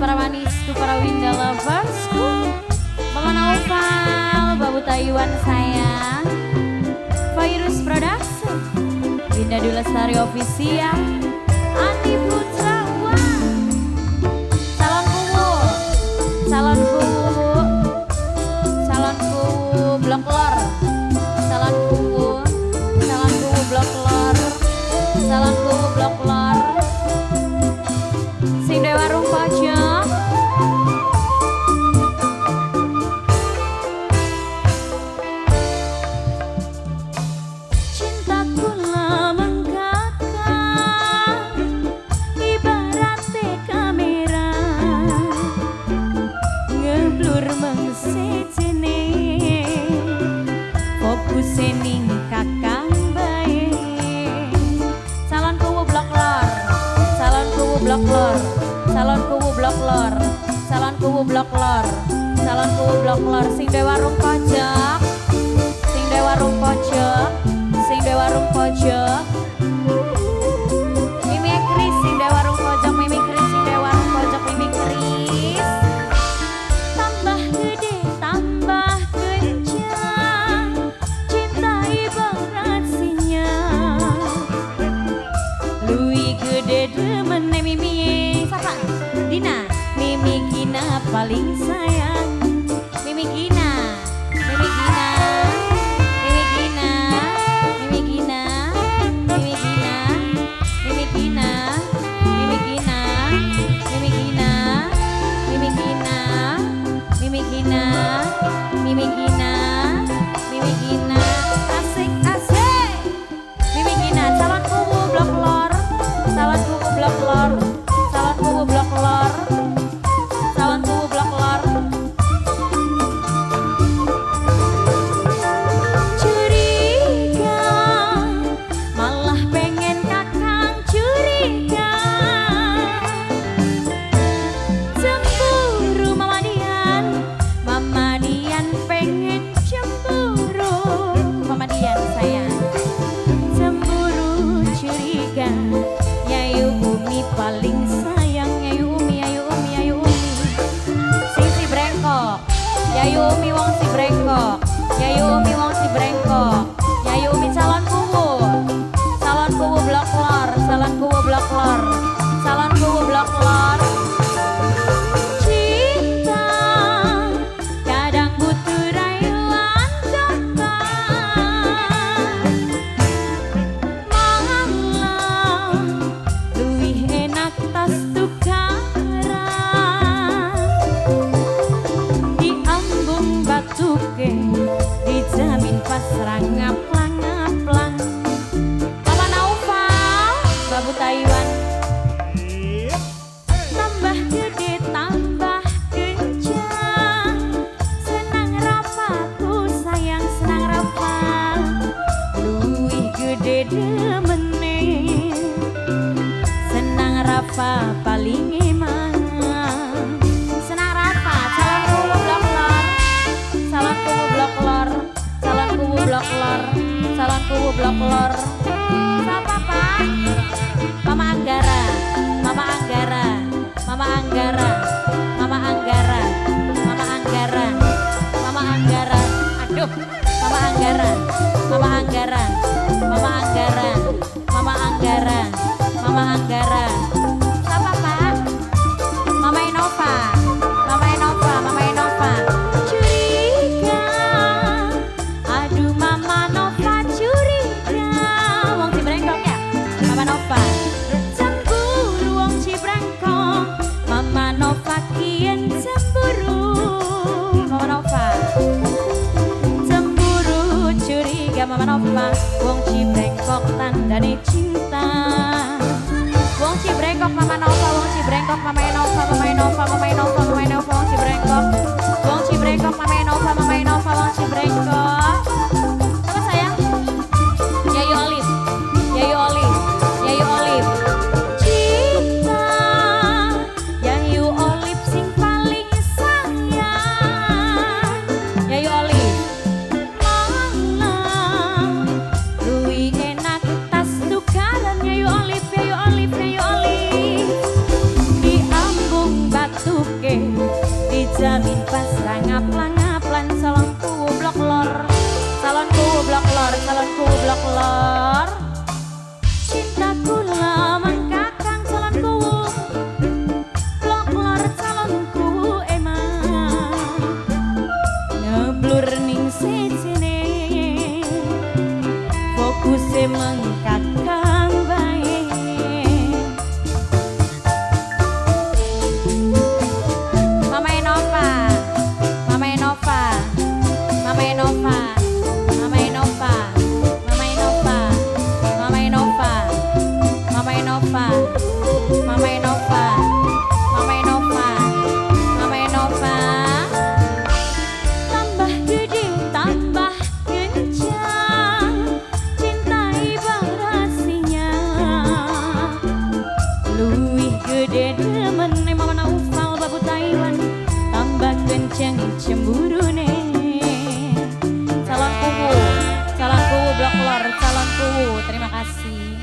para manisku, para Winda loversku, Mama Naufal, Babu Taiwan sayang, Virus Production, Winda Dwi Lestari Official, Andi Putra One, calon kuwu, calon kuwu, calon kuwu blok lor, calon kuwu blok lor, calon kuwu blok lor. Sing duwe warung pojok. Cintaku lamang kakak ibarate kamera ngeblur meng sejene fokuse ning kakang bae. Calon kuwu blok lor, calon kuwu blok lor, calon kuwu blok lor, calon kuwu blok lor, calon kuwu blok lor. Sing duwe warung pojok, sing duwe warung pojok, sing duwe warung pojok. Mimi Kris sing duwe warung pojok, Mimi Kris sing duwe warung pojok, Mimi Kris. Tambah gede tambah kencang, cinta ibarat sinyal. Luwih gede demene Mimi sapa? Dina. Mimi Gina paling sayang. Mimi Gina, Mimi Gina, Mimi Gina, Mimi Gina, Mimi Gina, Mimi Gina, Mimi Gina, Mimi Gina, Mimi Gina, Mimi Gina, Mimi Gina, Mimi Gina. Asik asik. Mimi Gina calon kuwu blok lor, calon kuwu blok lor, calon kuwu blok lor, calon kuwu blok lor. Curiga, malah pengen kakang curiga. Cemburu Mama Dian, Mama Dian pengen cemburu. Mama Dian sayang, cemburu curiga. Yayu Umi paling sayang, Yayu Umi, Yayu Umi, Yayu Umi. Sing si brengkok, Yayu Umi wong si brengkok, Yayu Umi wong si brengkok, Yayu Umi calon kuwu blok lor, calon kuwu blok lor, calon kuwu blok lor. Cinta kadang butuh rayuan dokter, malah luwih enak tas tukaran. Diambung batuke dijamin pasrah ngaplang ngaplang. Mama Naufal, Babu Taiwan. Tambah gede tambah kencang, senang rapaku sayang, senang rapa. Luwih gede demene, senang rafa paling emang. Senang rafa, calon kuwu blok lor, calon kuwu blok lor, calon kuwu blok lor, calon kuwu blok lor. Siapa Pak? Mama Anggara, Mama Anggara, Mama Anggara, Mama Anggara, Mama Anggara, Mama Anggara. Aduh, Mama Anggara, Mama Anggara, Mama Anggara, Mama Anggara, Mama Anggara. Siapa Pak? Mama Innova, Mama Innova, Mama Innova. Curiga, aduh Mama Nova curiga. Wong Cibrengkok ya, Mama Nova. Cemburu wong Cibrengkok, Mama Nova kian cemburu. Mama Nova cemburu curiga Mama Nova. Wong Cibrengkok tandane cinta. Wong Cibrengkok Mama Nova, wong Cibrengkok Mama Innova, Mama Innova, Mama Innova, Mama Innova, wong Cibrengkok. Wong Cibrengkok Mama Innova, Mama Innova, wong Cibrengkok. Apa sayang? Yayu Olive, Yayu Olive, Yayu Olive. Cinta, Yayu Olive sing paling sayang. Yayu Olive. Malah luwih enak tas tukaran. Yayu Olive, Yayu Olive, Yayu Olive. Diambung batu Enova, Mama Enova, Mama Enova, Mama Enova. Tambah gede tambah kencang cinta ibarasinya. Luwih gede demen Mama Naufal babu Taiwan, tambah kenceng cemburune. Calon kuwu, calon kuwu blok lor, calon kuwu, terima kasih.